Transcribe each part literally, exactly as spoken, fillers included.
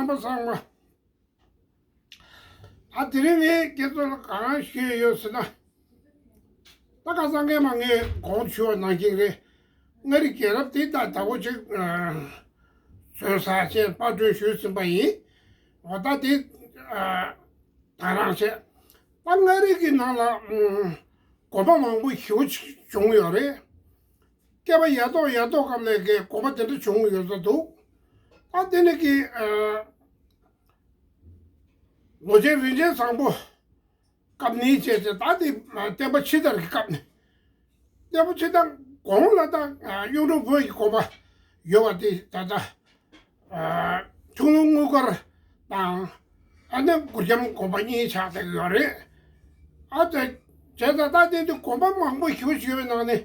པ་ཚང་མ། ད་དེ་རིང་ངས་ཁྱེད་ཚོ་ལ་གང་ཞུས་ཡོད་ཟེར་ན། ད་ཁ་སང་ཁ་མ་ངས་གོང་ཞུས་པ་ནང་བཞིན་རེད། མངའ་རིས་རྒྱལ་རབས་དེ་ད་ཟླ་བོ་གཅིག་བཟོས་ས་བྱས་པར་སྐྲུན་ཞུས་ཟིན་པ་ཡིན། འོ་ད་དེ་ད་རང་བྱས། ད་མངའ་རིས་ཀྱི་ནང་ལ་དགོན་པ་མང་པོ་ཞེ་པོ་ཅིག་བྱུང་ཡོད་རེད། བསྐལ་པ་ཡར་ཐོག་ཡར་ཐོག་སྐབས་ལ་གི་དགོན་པ་དེ་འདྲ་བྱུང་ཡོད་ས་འདུག་ད་དེ་ནི་གི་ལོ་ཆེན་རིན་ཆེན་བཟང་པོ་སྐབས་ནས་བྱས་ཏེ་ད་དེ་བསྟན་པ་ཕྱི་དར་གྱི་སྐབས་ནས། བསྟན་པ་ཕྱི་དར་གོང་ལ་ད་གཡུང་དྲུང་བོན་གྱི་དགོན་པ་ཡོད་པ་དེ་ད་ལྟ་ཁྱུང་ལུང་དངུལ་དཀར་དང་ཨ་ནི་གུར་གྱམ་དགོན་པ་གཉིས་ཆགས་བསྡད་ཡོད་རེད། ཨ་ཙི། བྱས་ཙང་ད་དེ་དུས་དགོན་པ་མང་པོ་ཞེ་པོ་ཞིག་ཡོད་པའི་ནང་ནས་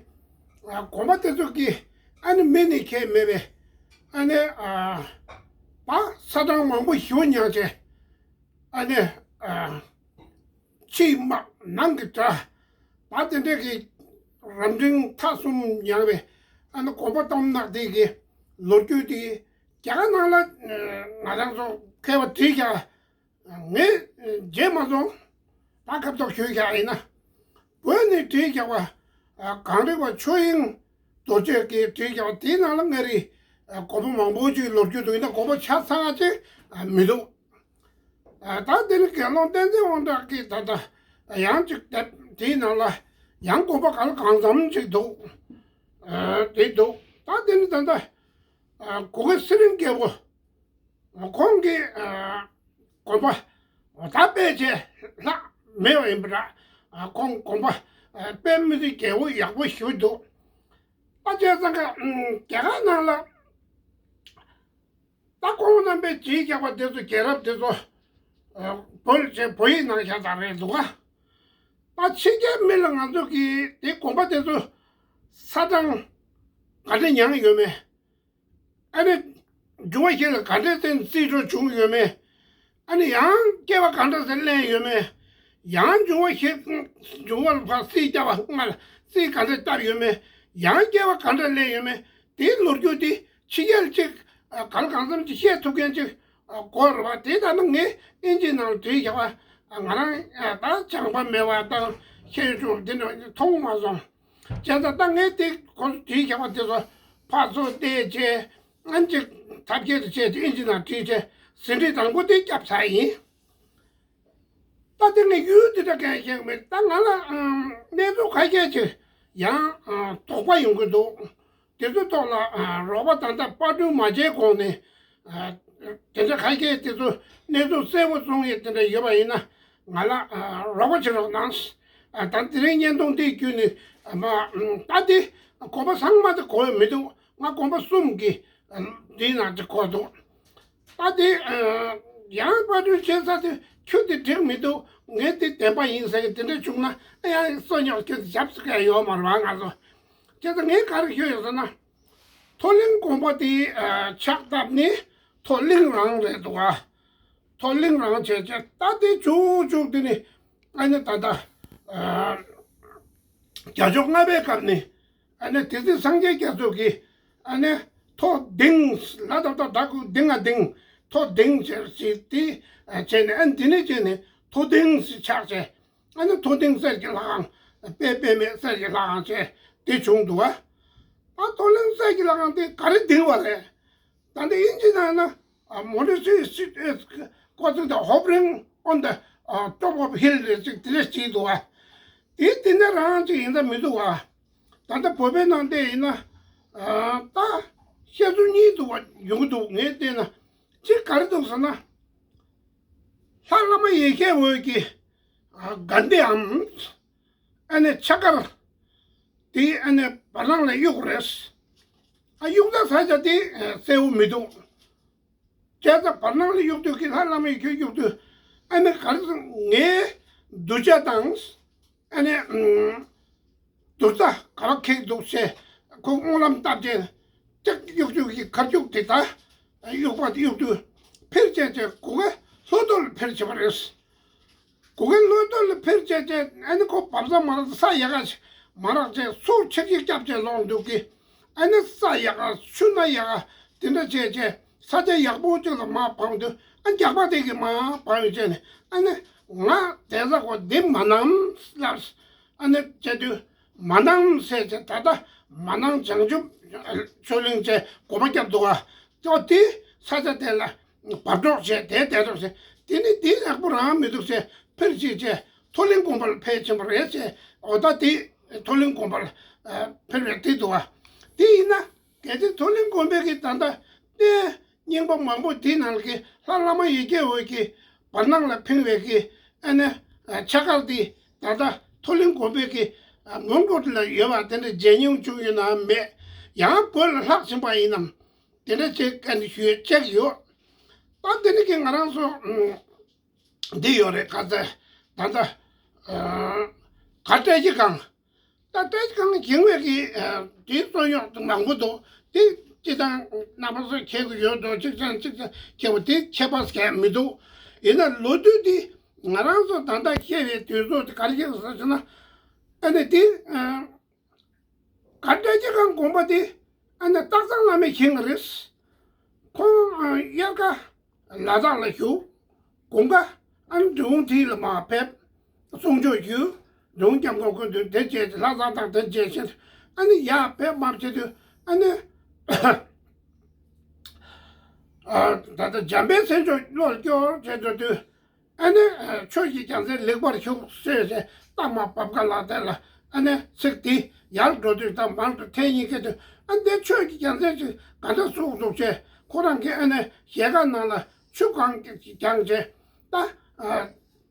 ཨ་དགོན་པ་དེ་ཚོ་གི་ཨ་ནི་མི་ནི་ཁྱད་མེད་པས། ཨ་ནི་ཨ་ད་ས་གྲངས་མང་པོ་ཞེ་པོ་ཉར་བྱས། ཨ་ནི་ཨ་ཕྱིའི་དམག་ནང་གི་དགྲ་ད་དེ་འདྲ་གི་རབ་འབྲིང་ཐ་གསུམ་ཉར་བའི་ཨ་ནི་དགོན་པ་སྟོང་ནག་དེ་གི་ལོ་རྒྱུས་དེ་རྒྱ་གར་ནང་ལ་ང་རང་ཚོ་མཁས་པ་བྲིས་ཀྱང་། ངས་མཇལ་མ་སོང་། ད་ཁ་ཐོག་ཞུས་བཞག་ཡིན་ན། བོད་ནས་བྲིས་བཞག་པ། གངས་རི་བ་ཆོས་དབྱིངས་རྡོ་རྗེ་གིས་བྲིས་བཞག་པ་དེའི་ནང་ལ་མངའ་རིས་དགོན་པ་མང་པོ་ཅིག་ལོ་རྒྱུས་འདུག་ཡིན་ན་དགོན་པ་ཆ་ཚང་ཅིག་མི་འདུག་ད་དེ་ནི་དགེ་སློང་བསྟན་འཛིན་དབང་གྲགས་ཀྱིས་ད་ལྟ་ཡང་ཅིག་དེབ་དེའི་ནང་ལ་ཡང་དགོན་པ་གང་ལ་གང་འཚམ་ཅིག་འདུག་དེ་འདུག་ད་དེ་ནི་ད་ལྟ་གུ་གེ་ཚེ་རིང་རྒྱལ་པོ། ཁོང་གིས་དགོན་པ་ད་དཔེ་ཆ་ལྷག་མེད་པ་ཡིན་པ་འདྲ། ཁོང་དགོན་པ་དཔེ་མི་སྲིད་རྒྱལ་པོ་ཡག་པོ་ཞིག་འདུག་ད་བྱས་ཙང་ཀ་རྒྱ་གར་ནང་ལ་ད་ཁོང་རྣམ་པས་བྲིས་བཞག་པ་དེ་ཚོ་རྒྱལ་རབས་དེ་ཚོ་བོད་ཅེས་བོད་ཡིག་ནང་བཞག་ད་རེད་འདུག་ག་ད་ཕྱི་རྒྱལ་མི་ལ་ང་ཚོ་གིས་དེ་དགོན་པ་དེ་ཚོ་ས་གྲངས་ག་འདྲ་ཉར་ཡོད་མེད། ཨ་ནི། འབྱུང་བ་བཞི་ལ་ག་འདྲ་བརྩིས་འགྲོ་བྱུང་ཡོད་མེད། ཨ་ནི་ཡང་སྐྱེ་བ་ག་འདྲ་ཟེར་ལེན་ཡོད་མེད། ཡང་འབྱུང་བ་བཞི། འབྱུང་བ་ལ་ཕར་རྩིས་བརྒྱབ་པ་སྔར་རྩིས་ག་འདྲ་བརྒྱབ་ཡོད་མེད། ཡང་སྐྱེ་བ་ག་འདྲ་ལེན་ཡོད་མེད། དེའི་ལོ་རྒྱུས་དེ་ཕྱི་རྒྱལ་གཅིག་གང་ལ་གང་འཚམ་ཅིག་བཤད་ཐུབ་མཁན་ཅིག་དགོས་རེད་བ། དེ་ལྟར་ན་ངས་ཨིན་ཇི་ནང་བྲིས་བཞག་པ་ང་རང་ད་སྦྱངས་པ་མེད་པ་དང་ཤེས་ཡོན་ཆུང་བ་འདི་འདྲ་མཐོང་མ་སོང་། བྱས་ཙང་ད་ངས་དེ་ཁོ་ཚོ་བྲིས་བཞག་པ་དེ་ཚོ་ཕར་ཚུར་བལྟས་བྱས། ཨན་ཅིག་ཐབས་ཤེས་དེ་བྱས་ཏེ་ཨིན་ཇི་ནང་བྲིས་བྱས་ཟིན་བྲིས་དང་པོ་དེ་བརྒྱབ་ཚར་ཡིན། ད་དེ་ངས་ཡུལ་འདི་འདྲ་གང་ཤེས་མེད། ད་ང་ལ་གནས་ཚུལ་ཁ་ཤས་ཅིག་ཡང་དོགས་པ་ཡོང་གི་འདུག་དེ་ཚོའི་ཐོག་ལ་རོགས་པ་ད་ལྟ་པར་སྐྲུན་མ་བྱས་གོང་ནས་དེ་འདྲ་ཁ་ཤས་དེ་ཚོ་གནས་ཚུལ་གསལ་པོ་གསུང་ཡས་དེ་འདྲ་ཡོད་པ་ཡིན་ན་ང་ལ་རོགས་པ་བྱེད་རོགས་གནང་། ད་དེ་རིང་བརྙན་ཐུང་འདི་བརྒྱུད་ནས་མ་ད་དེ་དགོན་པ་ཚང་མ་དེ་གོ་ཡ་མི་འདུག་ང་དགོན་པ་གསུམ་གྱི་འདིའི་ནང་དེ་གོ་འདུག་ད་དེ་ཡང་པར་སྐྲུན་བྱེད་ས་དེ་ཁྱོད་དེ་འགྲིག་མི་འདུག་ངས་དེ་བདེན་པ་ཡིན་ཟེར་གི་དེ་འདྲ་བྱུང་ན་ཡང་སོ་ཉོག་ཁྱོད་དེ་ཞབས་སུ་ཁ་ཡོད་མ་རེད་བ། ང་ཚོ་བྱས་ཙང་ངས་ག་རེ་ཞུ་ཡོད་ཟེར་ན། མཐོ་གླིང་དགོན་པ་དེ་ཕྱག་བཏབ་ནས་མཐོ་གླིང་རང་རེད་འདུག་ཨ། མཐོ་གླིང་རང་བྱས་བྱས་ད་དེ་བྱུང་བྱུང་དེ་ནི་ཨ་ནི་ད་ལྟ་རྒྱལ་མཆོག་ལྔ་པའི་སྐབས་ནས་ཨ་ནི་དེ་ཚེ་སངས་རྒྱས་རྒྱ་མཚོ་གིས་ཨ་ནི་མཐོ་ལྡིང་ལ་ད་ལྟ་ད་ཁུ་ལྡིང་ང་ལྡིང་མཐོ་ལྡིང་བྱས་ཅིག་དེ་བྱས་ནས་ཨ་ནི་དེ་ནས་བྱས་ནས་མཐོ་ལྡིང་ཞེས་ཆགས་བྱས། ཨ་ནི་མཐོ་ལྡིང་གསེར་གྱི་ལྷ་ཁང་། དཔེ་དཔེ་མེད་གསེར་གྱི་ལྷ་ཁང་བྱས་དེ་བྱུང་འདུག་ཨ། ད་མཐོ་གླིང་གསེར་གྱི་ལྷ་ཁང་དེ་ག་རེ་ལྡིང་བ་རེད། ད་འདི་དབྱིན་ཇི་ནང་ན་མོ་ནི་སི་སི་ཨེ་ཀོ་ཚིག་དང་Hovering on the top of hill རེད་ཅིག་དེ་འདྲ་ཅིག་འདུག་ཨ། དེ་དེ་འདྲ་རང་ཅིག་ཡིན་ད་མི་འདུག་ཨ། ད་ལྟ་བོད་པའི་ནང་བལྟས་ཡིན་ན་ད་བཤད་ཚུལ་གཉིས་འདུག་བ་ཡོང་གི་འདུག་ངས་བལྟས་ན་གཅིག་ག་རེ་འདུག་ཟེར་ན། ལྷ་བླ་མ་ཡེ་ཤེས་འོད་ཀྱི་དགའ་ལྡེའམ། ཨ་ནི་ཕྱག་དཀར་དེ་ཨ་ནི་བར་སྣང་ལ་གཡུག་རེད། ཨ་གཡུག་ད་ས་ཆ་དེ་གསལ་བོ་མི་འདུག་བྱས་ཙང་བར་སྣང་ལ་གཡུག་དུས་ཀྱི་ལྷ་བླ་མ་ཡེ་ཤེས་གཡུག་དུས་ཨ་ནི་ག་རེ་ངའི་གདུལ་བྱ་དང་། ཨ་ནི། དུར་རྩ་ག་བ་ཁེགས་འདུག་ཅེས་ཁོ་སྨོན་ལམ་བཏབ་རྗེས། ཅག་གཡུག་གཡུག་གི་ཁ་གཡུག་དེ་ད། གཡུག་པ་དེ་གཡུག་དུས་འཕེལ་བྱས་བྱས་གུ་གེ་ལྷོ་ཐོག་ལ་འཕེལ་བྱས་པ་རེད། གུ་གེ་ལྷོ་ཐོག་ལ་འཕེལ་བྱས་བྱས་ཨ་ནི་ཁོ་བབ་ས་མ་རག་ས་ཡག་ག་མ་རག་བྱས་སོ་ཆེ་ཆེ་བརྒྱབ་བྱས་ལོག་འདུག་གི་ཨ་ནི་ས་ཡག་ག་ཆུ་སྣ་ཡག་ག་དེ་འདྲ་བྱས་བྱས། ས་ཆ་ཡག་པོ་ཅིག་ལ་མར་འཕངས་དུས། ཨ་རྒྱག་པ་དེ་གིས་མར་འཕངས་བྱས་ནས། ཨ་ནི་ང་དེ་ས་གོ་འདི་མ་གནང་ལབ། ཨ་ནི་བྱས་དུས་མ་གནང་ཟེར་བྱས། ད་ལྟ་མ་གནང་བྱང་ཆུབ་ཆོས་གླིང་བྱས་གོམ་པ་བརྒྱབ་འདུག་ག་ཅོ་དེ་ས་ཆ་དེ་ལ་བབས་འགྲོ་བྱས། དེ་དེ་འགྲོ་བྱས། དེ་ནི་དེ་ཡག་པོ་རང་མི་འདུག་བྱས། ཕེབས་ཤིག་བྱས། མཐོ་གླིང་དགོན་པ་ལ་ཕེབས་ཕྱིན་པ་རེད་བྱས། འོ་ད་དེ་མཐོ་གླིང་དགོན་པ་ལ་ཕེབས་རེད། དེ་འདུག་ག་དེ་ཡིན་ན། གལ་ཏེ་མཐོ་གླིང་དགོན་པའི་གི་ད་ལྟ་རྟེན་རྙིང་པ་མང་པོ་དེའི་ནང་གི་ལྷ་བླ་མ་ཡི་གེ་འོད་ཀྱིས་བར་སྣང་ལ་ཕིང་བའི་གི་ཨ་ནི་ཕྱག་འཁར་དེ་ད་ལྟ་མཐོ་གླིང་དགོན་པའི་གི་མོན་གྷོ་ལ་ཡོད་པ་དེ་འདྲ་མཇལ་མྱོང་བྱུང་ཡོད་ནམ་མེད། ཡང་བོད་ལ་ལྷག་ཕྱིན་པ་ཡིན་ནམ། དེ་འདྲ་ཅིག་ཨ་ནི་ཞུ་ཡས་བཅར་གྱི་ཡོད། ད་དེ་ནི་གི་ང་རང་ཚོ་འདི་ཡོད་རེད། ག་ཚད་ད་ལྟ་ག་བཀྲ་ཤིས་སྒང་། ད་བཀྲ་ཤིས་སྒང་བཞེངས་པའི་གི་དེའི་རྩོད་རྙོག་མང་པོ་འདུག་དེ་སྤྱི་བཏང་རྣམ་པ་ཚོས་མཁྱེན་གྱི་ཡོད་འགྲོ། གཅིག་ཙམ་གཅིག་ཙམ་མཁྱེན་པ་དེ་ཁྱད་པར་གང་མི་འདུག་ཡིན་ན་ལོ་དུས་དེ་ང་རང་ཚོ་ད་ལྟ་བཤད་པའི་དུས་ཚོད་དེ་ག་རེ་བཤད་དགོས་ཟེར་ན། ཨ་ནི་དེ་ག་བཀྲ་ཤིས་སྒང་དགོན་པ་དེ་ཨ་ནི་སྟག་ཚང་བླ་མས་བཞེངས་པ་རེད། ཁོང་དབྱར་ཁ་ལ་དྭགས་ལ་བཞུགས། དགུན་ཁ་ཨ་ནི་འབྲི་གུང་མཐིལ་ལ་མར་ཕེབས། གསུང་ཆོས་ཞུས། འབྲི་གུང་སྐྱབས་མགོན་སྐུ་མདུན་དེ་བྱས་ཏེ་ལྷ་བསང་བཏང་། དེ་བྱས་ཕྱིན། ཨ་ནི་ཡར་ཕེབས་མར་བྱེད་དུས་ཨ་ནི་ད་ལྟ་འཇམ་དཔལ་མཚན་མཆོག་བློ་ལ་སྐྱོར་བྱེད་འགྲོ་དུས། ཨ་ནི་ཆོས་ཀྱི་རྒྱལ་མཚན་ལེགས་པར་བཞུགས་ཟེར་བྱས་རྟགས་མ་བབས་ཁ་ལ་དེ་ལ་ཨ་ནི་ཚིག་དེ་ཡར་འགྲོ་དུས་དང་མར་འགྲོ་ཐེངས་གཉིས་ཀ་དུས། ཨ་ནི་ཆོས་ཀྱི་རྒྱལ་མཚན་ཅིག་ག་འདྲ་གཟུགས་འདུག་བྱས། ཁོ་རང་གིས་ཨ་ནི་ཞལ་ཁ་ནང་ལ་ཆུ་གང་གིས་བརྒྱངས་བྱས། ད་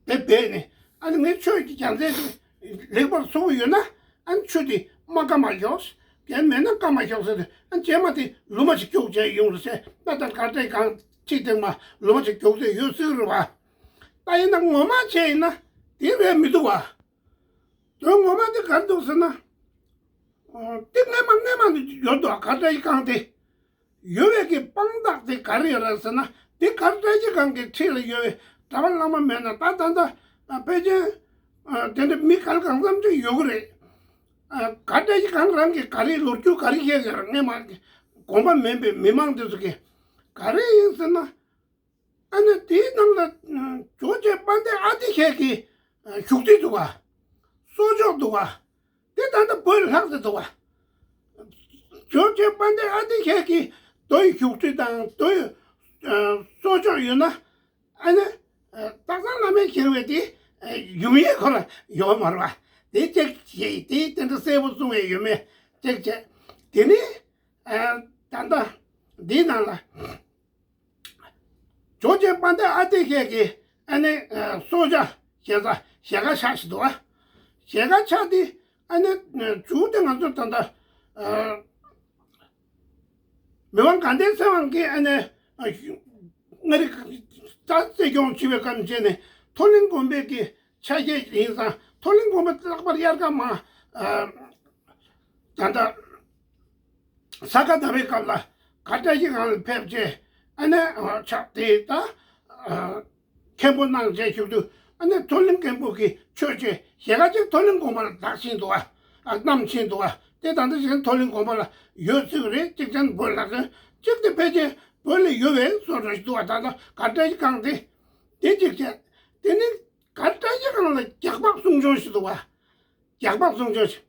དེ་སྦས་ནས། ཨ་ནི་ངས་ཆོས་ཀྱི་རྒྱལ་མཚན་ཅིག་ལེགས་པར་གཟུགས་ཡོད་ན། ཨ་ནི་ཆུ་དེ་མ་སྐམ་པ་ཤོག་གལ་མེད་ན་སྐམ་པ་ཤོག་ཟེར་ཏེ། ཨ་ནི་རྗེས་མ་དེ་ལུ་མ་ཞིག་རྒྱུགས་བྱས་ཡོང་རེད་ཟེར། ད་ལྟ་གར་སྟེགས་སྒང་ཁྲི་སྟེང་མ་ལུ་མ་ཞིག་རྒྱུགས་བྱས་ཡོད་སྲིད་རེད་བ། ད་ཡིན་ན་ངོ་མ་བྱས་ཡིན་ན་དེ་རེད་མི་འདུག་བ། དོན་ངོ་མ་དེ་ག་རེ་འདུག་ཟེར་ན། ཨོ། དེ་སྔས་མ་སྔས་མ་ནས་ཡོད་དོ། གར་སྟེགས་སྒང་དེ་ཡོད་པའི་གི་དཔང་རྟགས་དེ་ག་རེ་ཡོད་རེད་ཟེར་ན། དེ་གར་སྟེགས་སྒང་གི་འཁྲིས་ལ་ཡོད་པའི་གྲྭ་པ་བླ་མ་མེད་ན། ད་ད་ལྟ་ཕལ་ཆེར་དེ་འདྲ་མི་ག་ལ་གང་འཚམ་ཅིག་ཡོད་གི་རེད། གར་སྟེགས་སྒང་རང་གི་ག་རེ་ལོ་རྒྱུས་ག་རེ་བཤད་ཀྱི་རེད། སྔས་མ་གི་དགོན་པ་མིན་པའི་མི་མང་དེ་ཚོ་གིས་ག་རེ་ཡིན་ཟེར་ན། ཨ་ནི་དེའི་ནང་ལ་ཇོ་རྗེ་དཔལ་ལྡན་ཨ་ཏི་ཤ་གི་བཞུགས་ཁྲི་འདུག་ག་སྲོག་ཆགས་འདུག་ག་དེ་ད་ལྟ་བོད་ལ་ལྷག་ཟེར་འདུག་ག་ཇོ་རྗེ་དཔལ་ལྡན་ཨ་ཏི་ཤ་གི་རྡོའི་བཞུགས་ཁྲི་དང་རྡོའི་སྲོག་ཆགས་ཡོད་ན། ཨ་ནི་སྟག་ཚང་བླ་མས་བཞེངས་པའི་དེ་ཡོང་ཡས་ཁོ་ར་ཡོད་མ་རེད་བ། དེ་ཅིག་བྱས། དེ་དེ་འདྲ་གསལ་པོ་གསུང་ཡས་ཡོད་མེད་ཅིག་བྱས། དེ་ནི་ད་ལྟ་འདིའི་ནང་ལ། ཇོ་རྗེ་དཔལ་ལྡན་ཨ་ཏི་ཤ་གི་ཨ་ནི་སྲོག་ཆགས་ཞལ་ཆ་ཞལ་ཁ་ཆག་ཞིག་འདུག་ག་ཞལ་ཁ་ཆག་དེ་ཨ་ནི་མཇུག་དེ་ང་ཚོ་ད་ལྟ་མི་དབང་དགའ་ལྡན་ཚེ་དབང་གིས་ཨ་ནི་མངའ་རིས་ད་རྩིས་སྐྱོང་བྱེད་པའི་སྐབས་བྱས་ནས། མཐོ་གླིང་དགོན་པའི་གི་ཆ་ཤས་ཡིན་ཙང་། མཐོ་གླིང་དགོན་པ་ལྷག་པར་དབྱར་ཁ་མ་ད་ལྟ་ས་ག་ཟླ་བའི་སྐབས་ལ་གར་སྟེགས་སྒང་ལ་ཕེབས་བྱས། ཨ་ནི་ཕྱག་དེ་ད་མཁན་པོ་གནང་བྱས་བཞུགས་དུས། ཨ་ནི་མཐོ་གླིང་མཁན་པོ་གིས་ཆོས་བྱས། ཞལ་ཁ་ཅིག་མཐོ་གླིང་དགོན་པ་ལ་བཏགས་ཕྱིན་འདུག་ག་ཨ་བསྣམས་ཕྱིན་འདུག་ག་དེ་ད་ལྟ་ཞིག་མཐོ་གླིང་དགོན་པ་ལ་ཡོད་ཚུལ་རེད། གཅིག་ཅན་བོད་ལ་རེད། གཅིག་དེ་ཕལ་ཆེར་བོད་ལ་ཡོད་པའི་བཟོ་འདྲ་ཞིག་འདུག་ག་ད་ལྟ་གར་སྟེགས་སྒང་དེ་དེ་གཅིག་བྱས། དེ་ནི་གར་སྟེགས་སྒང་ལ་རྒྱགས་པ་གསུང་ཆོས་ཞིག་འདུག་ག་རྒྱགས་པ་གསུང་ཆོས་ཤིག་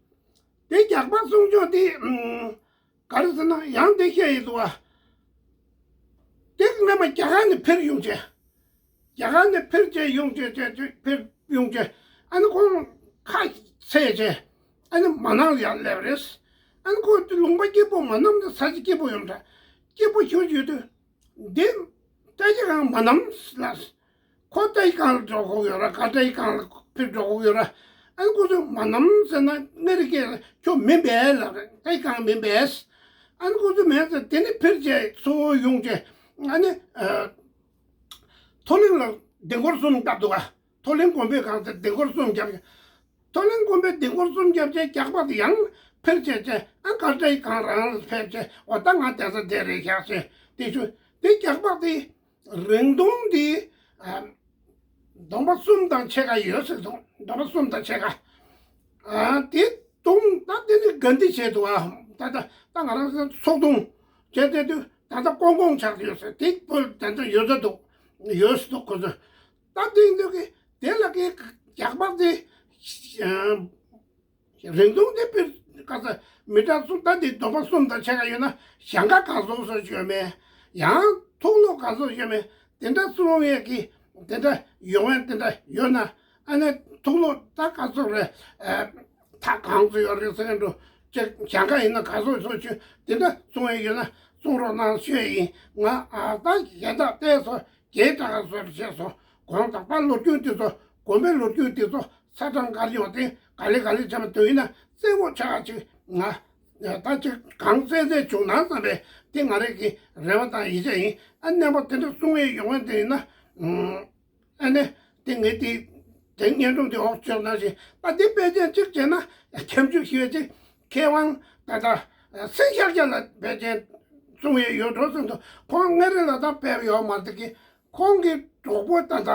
དེ་རྒྱགས་པ་གསུང་ཆོས་དེ་ཨུམ། ག་རེ་ཟེར་ན། ཡང་དེ་བཤད་ཡི་འདུག་བ། དེ་སྔ་མ་རྒྱ་གར་ནས་ཕེབས་ཡོང་བྱས། རྒྱ་གར་ནས་ཕེབས་བྱས་ཡོང་བྱས་བྱས་བྱས་ཕེབས་ཡོང་བྱས། ཨ་ནི་ཁོང་ཁ་ཚེས་བྱས། ཨ་ནི་མ་ནང་ལ་ཡར་སླེབས་རེད། ཨ་ནི་ཁོ་དེ་ལུང་པ་སྐྱིད་པོ་མ་ནམ་དེ་ས་ཆ་སྐྱིད་པོ་ཡོང་འདྲ། སྐྱིད་པོ་ཞུ་ཞུ་དུས། འདི་ལྟ་ཅི་གང་མ་ནམ་ལ། ཁོ་ལྟ་ཅི་གང་ལ་འགྲོ་དགོས་ཡོད་ར། ག་ལྟ་ཅི་གང་ལ་ཕེབས་འགྲོ་དགོས་ཡོད་ར། ཨ་ནི་ཁོ་ཚོས་མ་ནམ་ཟེར་ན་མངའ་རིས་སྐད་ལ་ཁྱོད་མིན་པས་ལབ་རེད། ལྟ་ཅི་གང་མིན་པས། ཨ་ནི་ཁོ་ཚོས་མིན་ཟེར། དེ་ནི་ཕེབས་བྱས་གཙོ་བོ་ཡོང་བྱས། ཨ་ནི་མཐོ་གླིང་ལ་ལྡིང་སྐོར་གསུམ་བཏབ་འདུག་ག་མཐོ་གླིང་དགོན་པའི་སྒང་དེ་ལྡིང་སྐོར་གསུམ་བརྒྱབ། མཐོ་གླིང་དགོན་པའི་ལྡིང་སྐོར་གསུམ་བརྒྱབ་བྱས། རྒྱགས་པ་དེ་ཡང་ཕེབས་བྱས་བྱས། ཨ་གར་སྟེགས་སྒང་རང་ལ་ཕེབས་བྱས། འོ་ད་ང་བསྡད་ས་དེ་རེད་ཤག་ཟེར་དེ་ཞུ། དེ་རྒྱགས་པ་དེ་རིང་ཐུང་དེ་ཨ་འདོམ་པ་གསུམ་དང་ཕྱེད་ཀ་ཡོད་ཟེར་འདུག་འདོམ་པ་གསུམ་དང་ཕྱེད་ཀ་ཨ་དེ་བརྡུངས། ད་དེ་ནི་དགའ་འདི་བྱས་འདུག་ཨ་ད་ད་ད་ང་རང་ཚོ་སོ་བརྡུངས་བྱས་བསྡད་དུས། ད་ལྟ་ཀོང་ཀོང་ཆགས་ཡོད་ཟེར། དེ་བོད་དེ་འདྲ་ཡོད་ས་འདུག་ཡོད་ས་འདུག་ཁོ་ཚོ། ད་དེ་འདུག་གི་དེ་ལ་གི་རྒྱག་པ་དེ། རིང་ཐུང་དེ་དཔེ་ག་ས་མི་འདྲ་གསུམ། ད་དེ་སྡོམ་པ་གསུམ་དང་ཕྱེད་ཀ་ཡོད་ན། ཞང་ཁ་ག་ཚོད་ཚོད་ཡོད་མེད། ཡང་ཐུགས་ལོ་ག་ཚོད་ཡོད་མེད། དེ་འདྲ་གསུང་ཡས་ཀྱི་དེ་འདྲ་ཡོང་ཡས་དེ་འདྲ་ཡོད་ན། ཨ་ནི་ཐུགས་ལོ་ད་ག་ཚོད་རེད། ཨ། ད་གང་ཚོད་ཡོད་རེད་ཟེར་མཁན་འདུག་ཅེས་ཞང་ཁ་ཡིན་ན་ག་ཚོད་ཚོད་ཆུན་དེ་འདྲ་གསུང་ཡས་ཡོད་ན་གསུང་རོགས་གནང་ཞུ་ཡས་ཡིན། ང་ཨ་ད་གཞན་དག་བལྟས་སོ། རྒྱས་དྲགས་བཟོས་བྱས་སོ། གོང་དང་པ་ལོ་རྒྱུས་དེ་ཚོ། དགོན་པའི་ལོ་རྒྱུས་དེ་ཚོ་ས་གྲངས་ག་རེ་ཡོད་དེ་ག་ལེ་ག་ལེ་བྱས་པ་དུས་ཡིན་ན་གསལ་པོ་ཆགས་ཅིག་ང་ད་ཅིག་གང་གསལ་གསལ་བྱུང་ན་བསམ་པའི་དེ་ང་རང་གི་རེ་བ་དང་ཡིད་ཆེས་ཡིན། ཨ་གནས་པ་དེ་འདྲ་གསུང་ཡས་ཡོང་བ་དེ་ཡིན་ན། ཨ་ནི་དེ་ངས་དེ་དེ་བརྙན་ཐུང་དེ་འོག་བཅོས་ན་ཞིག་ད་དེ་དཔེ་ཅན་གཅིག་བྱས་ན་ཁྱབ་འཇུག་ཞུ་ཡས་ཅིག་མཁས་དབང་ད་ལྟ་སེང་ཤག་རྒྱ་ལ་དཔེ་ཅན་གསུང་ཡས་ཡོད་འགྲོ་ཟེར་འདུག་ཁོང་མངའ་རིས་ལ་ད་ཕེབས་ཡོད་མ་རེད་ཀི། ཁོང་གི་གྲོགས་པོ་ད་ལྟ་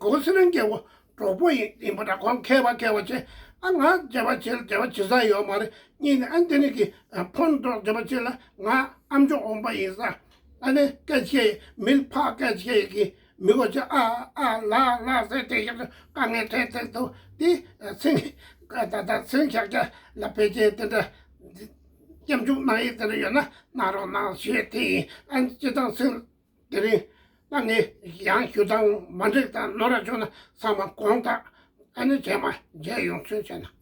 གོ་སི་རན་རྒྱལ་པོ་གྲོགས་པོ་ཡིན་ཡིན་པ་འདྲ། ཁོང་མཁས་པ་མཁས་པ་བྱས། ཨ་ང་མཇལ་བ་བྱེད་མཇལ་བ་བྱེད་ས་ཡོད་མ་རེད། གཉིས་ནས་ཨ་འདི་ནི་གི་ཕོན་འགྲོ་མཇལ་བ་བྱེད་ལ་ང་ཨ་མཆོག་འོང་པ་ཡིན་ས། ཨ་ནི་སྐད་ཆ་མི་ལ་ཕ་སྐད་ཆ་གི་མི་གོ་ཆ་ཨ་ཨ་ལ་ལ་ཟེར་དེ་ཡག་དཀའ་ངལ་འཕྲད་ཚེ་འདུག་དེ་སེང་ད་ད་སེང་ཤག་རྒྱ་ལ་ཕལ་ཆེར་དེ་འདྲ་སྐྱབས་འཇུག་གནང་ཡས་དེ་འདྲ་ཡོད་ན་གནང་རོགས་གནང་ཞུ་ཡས་དེ་ཡིན། ཨ་ནི་སྤྱི་བཏང་སེང་དེ་རིང་ད་ངས་ཡང་ཞུ་སྟངས་མ་འགྲིག་དང་ནོར་ར་བྱུང་ན་ཚང་མ་དགོངས་དག་ཨ་ནི་རྗེས་མ་མཇལ་ཡོང་ཚུལ་བྱས་ན།